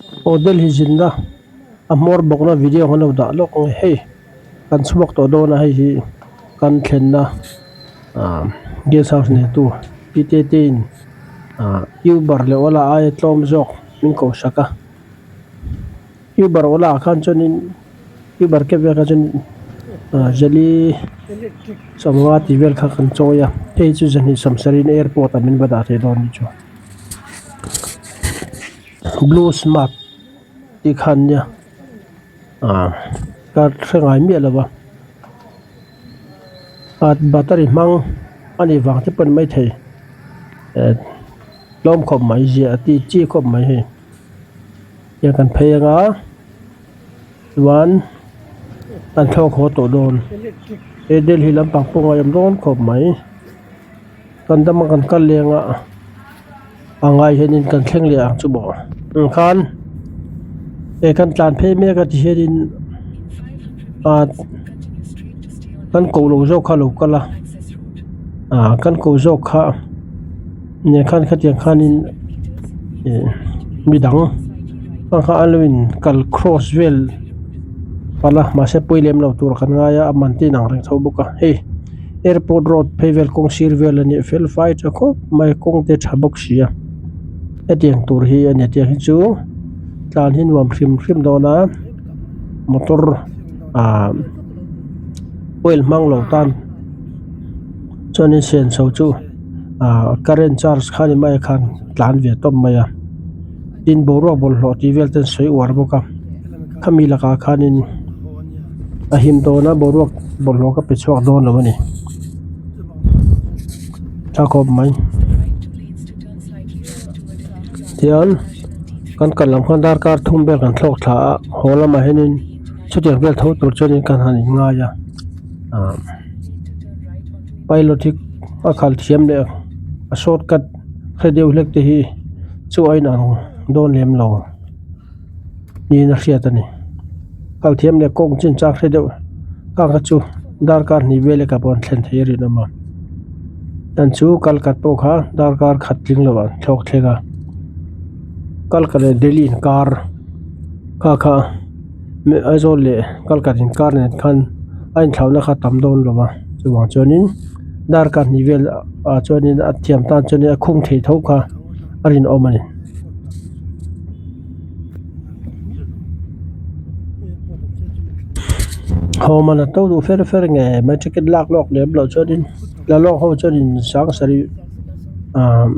Aw Delhi zinna a hmawr bawkna video kan lo dah lawk ang e hei kan chhuak tawh dawn a hei hi kan thlenna ah guest house neitu pi te te in ah uber leh ola aia tlawm zawk min koh sak a uber ola ah khan chuanin uber cab vel kha chuan ah jali sawmnga tih vel kha kan chawi a hei chu zahnih sawmsarih airport ah min va dah thei dawn a nih chu. Blue smart tih kha an nia ah ka hre ngai miah lo va ah battery hmang a nih vang te pawh a ni maithei eh tlawm khawp mai ziah a tih chi khawp mai hei tiang kan phei anga chuan kan thlawk haw tawh dawn he Delhi lampang pawh ngaihawm dawn khawp mai. Kan dama kan kal leng a a ngai hianin kan thleng leh ang chu maw ang khan he kan tlan phei mek a ti hianin ah kan ko lo zawk kha a lo kal a ah kan ko zawk kha nen khan khatiang khanin ih midang ang kha an lo in kal cross vel palh a mahse pawi lem lo tur kan ngai a a man te in ang reng tho bawk a hei. Airport road phei vel kawng sir vel a nih fel fai tha khawp mai kawng te tha bawk si a hetiang tur hi a ni tiang hi chu tlan hi nuam hrim hrim dawn a motor ah oil hmang lo tan chuanin senso chu ah current charge kha ni mai a khan tlan ve tawp mai a tin boruak bawlhhlawh tih vel te an sawi uar bawk a khami lakah khanin. A him dawn a boruak bawlhhlawh ka pe chhuak dawn lo a ni tha khawp mai tichuan kan kal lam khan darkar thum vel kan thlawk thla a haw lamah hianin chutiang vel tho tur chuanin kan han inngai a ah pilot hi a khal thiam leh a shortcut hre deuh hlek te hi chu a inang dawn lem lo. Niin a hriat a ni. Kal thiam leh kawng chin chak hre deuh kang kha chu darkar hnih vel eka pawh an thlen thei a rinawm a. Chan chu kal khat pawh kha darkar khat tling lo ah thlawk thleng a. Kal khat leh Delhi inkar kha kha Aizawl leh kal khat inkar nen khan a inthlauhna kha a tam dawn lo va chuvang chuanin darkar hnih vel ah chuanin a thiam tan chuanin a khung thei tho kha a rinawm a ni. Haw man a to duh fer fer nge mai ticket lak lawk lem loh chuanin la lawk ho chuanin sang sarih ahh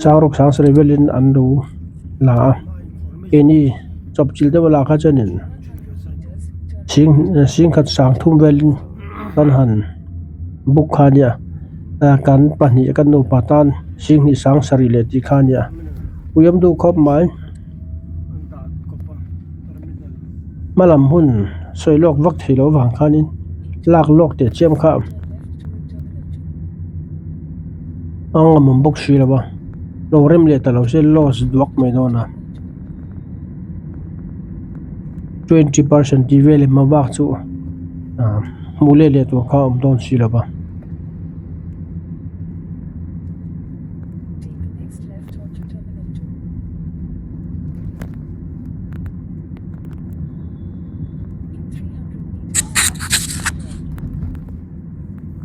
sang ruk sang sarih velin an lo la a keini chawp chilh deuh a lak kha chuanin sing singkhat sang thum velin kan han book kha ania kan pahnih kan nupa tan singhnih sang sarih leh tih kha ania ui awm duh khawp mai hmalam hun sawi lawk vak theih loh avang khanin lak lawk teh chiam kha a ngam awm bawk si lo a lo rem leh ta lo se loss duak mai dawn a 20 percent tih vel emaw bak chu ah hmuh let leh tur kha a awm dawn si lo va.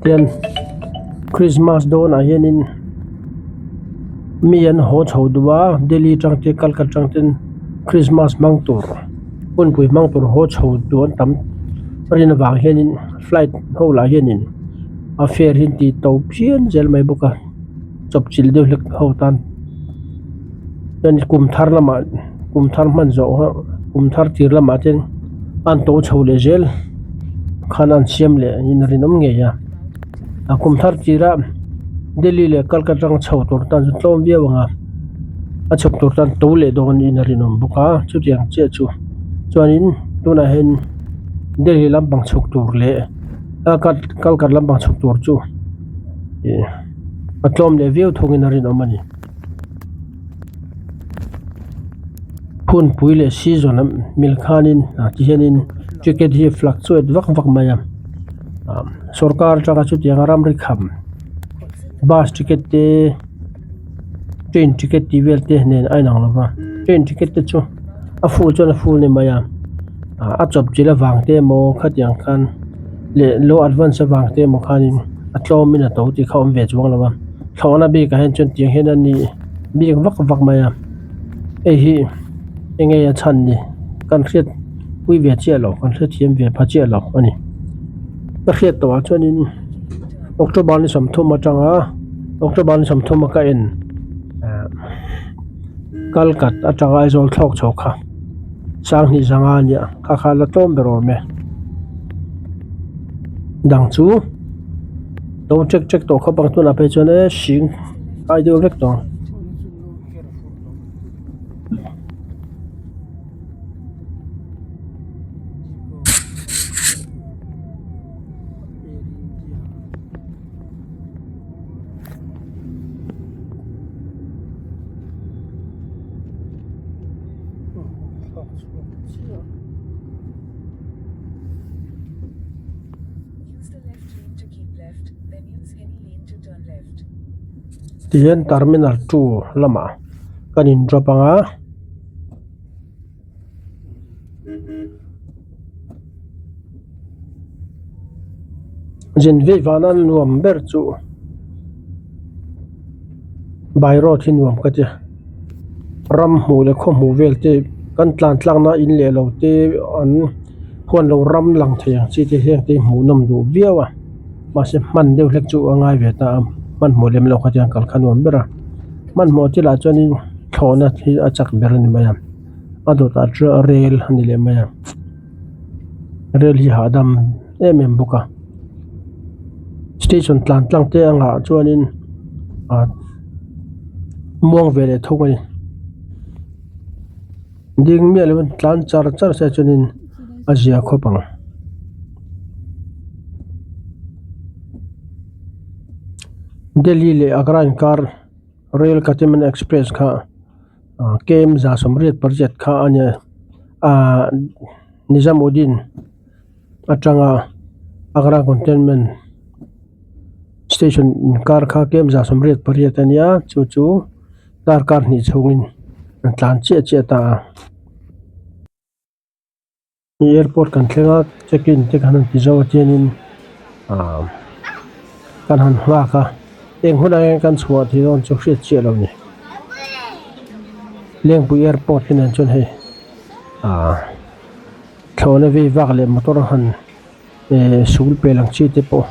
Tian Christmas dawnah hianin mi an haw chho duh a Delhi atang te Calcutta atang ten Christmas hmang tur hunpui hmang tur haw chho duh an tam a rin avang hianin flight ho lah hianin a fare hi an ti to phian zel mai bawk a chawp chilh deuh hlek ho tan chuan kum thar lamah kum thar hman zawh ho kum thar tir lamah te an to chho leh zel khan an siam leh in a rinawm ngei a a kum thar tira Delhi leh Calcutta atanga chho tur tan chu tlawm viau ang a a chhuk tur tan to leh dawn in a rinawm bawk a chutiang chiah chu chuanin tunah hian Delhi lampang chhuk tur leh Calcutta lampang chhuk tur chu ih a tlawm leh viau thungin a rinawm a ni. Hunpui leh season a mil khanin ah ti hianin ticket hi fluctuate vak vak mai a ah sorkar atanga chutianga ramri kham bus ticket te train ticket tih vel te nen a inang lo va. Train ticket te chu a full chuan a full a ni mai a ah a chawp chilh avang te emaw khatiang khan leh lo advance avang te emaw khanin a tlawm in a to tih kha a awm ve chuang lo a thlawhna bikah hian chuan tiang hian a ni bik vak vak mai a hei hi eng nge a chhan ni kan hriat pui ve chiah lo kan hrethiam ve pha chiah lo a ni ka hriat tawh ah chuanin October ni 30 atanga October ni 30 a ka en ah Kalkat atanga Aizawl thlawk chho kha sanghnih zanga a nia kha kha la tlawm ber awm e dang chu lo check check tawh khawp ang tunah phei chuan e hring ai deuh vek tawh ang. Tihian terminal 2 lamah kan in drop ang a. Zin vei vana nuam ber chu by road hi nuam ka ti ram hmuh leh khaw hmuh vel te kan tlan tlak na in leh lo te an huan lo ram lang thei ang chi te heng te hi hmuh nawm duh viau a mahse hman deuh hlek chu a ngai ve ta a hmanhmawh lem loh kha chuan kal kha nuam ber a hmanhmawh te lah chuanin thlawhna hi a chak ber a ni mai a. A dawtah chuan rel a ni leh mai a rel hi hahdam em em bawk a station tlan tlang te angah chuanin ah muang ve leh thung a ni ding miah lovin tlan char char se chuanin a zia khawp ang. Delhi leh Agra inkar rail Gatiman express kha. Kem 188 kha a ni a Nizamuddin atanga Agra Cantonment station inkar kha kem 188 a nia chu chu darkar hnih chhungin an tlan chiah chiah ta a. Airport kan thleng a check in te kan han ti zo a chuanin ah kan han nghak a eng hunah hian kan chhuah tih dawn chu hriat chiah lo a ni Lengpui airport hi nen chuan hei ah thlawhna vei vak leh motor han eh sul pel ang chi te pawh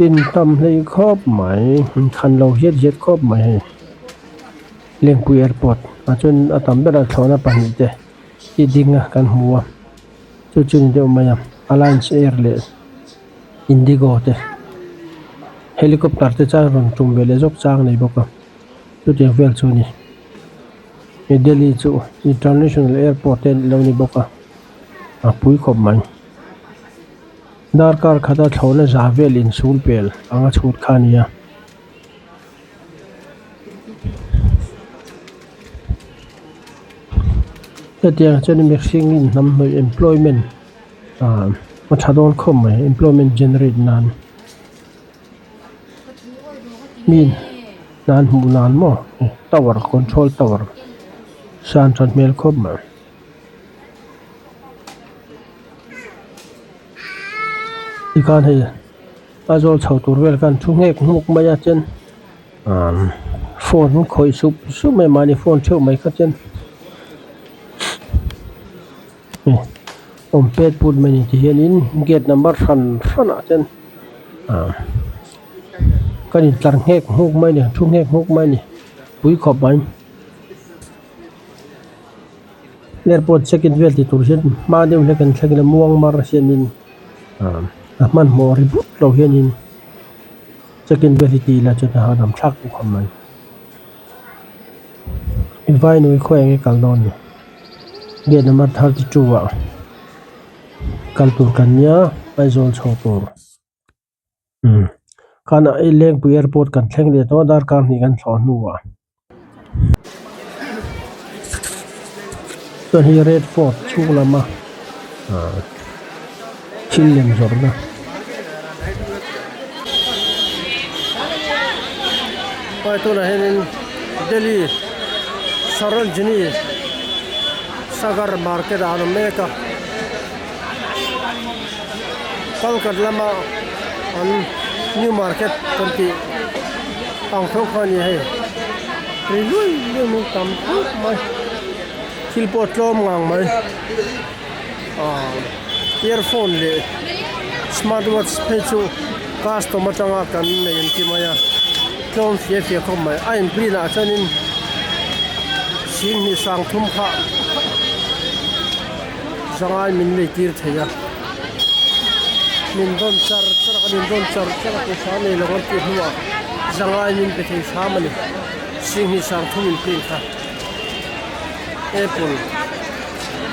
in tam hlei khawp mai inkhan lo hiat hiat khawp mai hei Lengpui airport ah chuan a tam berah thlawhna pahnih te. Hi ding a kan hmu a chu chu ni deuh mai a alliance air leh indigo te helicopter te chuan rawn tum ve leh zawk chang a nei bawk a chutiang vel chu a ni he delhi chu international airport te alo ni bawk a a pui khawp mai darkar khata thlawhna za vel insul pel anga chhut kha a ni a. Hetiang chuan mihring in hnam hnawih employment ah a tha dawn khawp mai employment generate nan mi nan hmuh nan maw tower control tower san that hmel khawp mai. Tikhan hei. Aizawl chho tur vel khan thu nghek hnuk mai a chuan ahh phone an khawih sup sup mai mahni phone theuh mai kha chuan awm pet put mai a ni tihianin gate number hran hran ah chuan ahh kan intlar nghek nghuk mai a ni thu nghek nghuk mai a ni pui khawp mai. Airport check in vel tih tur hian hma deuh hlek an thleng ila muang mar hianin a hmanhmawh ri but lo hianin check in vel hi ti ila chuan a hahdam thlak duh khawp mai. Vainui khawi enge kal dawn ni gate number 32 ah kal tur kan nia Aizawl chho tur. Umm khan ah Lengpui airport kan thleng leh tawh a darkar hnih kan thlawh hnuah chuan hei red fort chhung lama ah thil lem zawrhna. Tunah hianin Delhi Sarojini. Sagar market ah an awm mek a Kalkat lama an new market kan tih ang tho kha a ni hei ri lui lui mai tam khawp mai thil pawh tlawm ngang mai ah earphone leh smart watch phei chu custom atanga kan nei an ti mai a tlawm fia fia khawp mai a in print ah chuanin singhnih sang thum kha zangai min lei tir thei a min dawn char char a kan in dawn char char a pawisa nei lo an tih hnuah zangai min pe thei hram a ni singhnih sang thum in print kha apple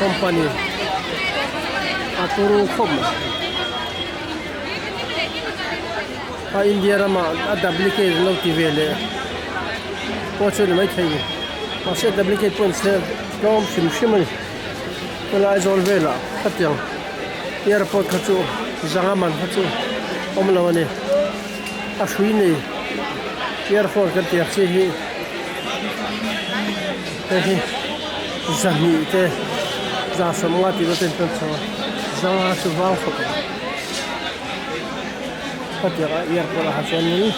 company a turu khawp mai a India ramah a duplicate an lo ti ve leh pawh chu a ni maithei a ni mahse duplicate pawh an chhe tlawm hrim hrim a ni helai Aizawl velah khatiang airport kha chu zanga man kha chu awm lo a ni a hrui nei earphone kan tih ang chi hi hei hi zahnih te za sawmnga tih te an chho a zanga chu vang khawp ang khatiang a earphone ah chuanin.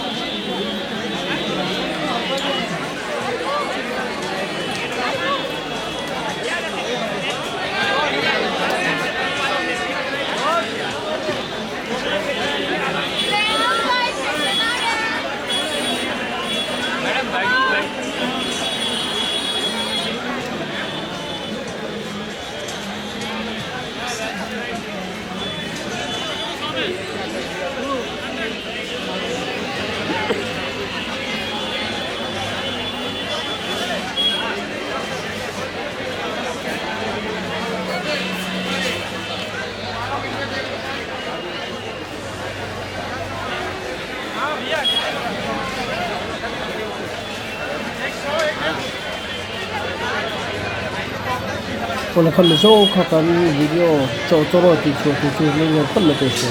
Kawlh kha mi zawng kha kan video chawh tawrh tih chhuah tur chu hming lian khawp mai teh se.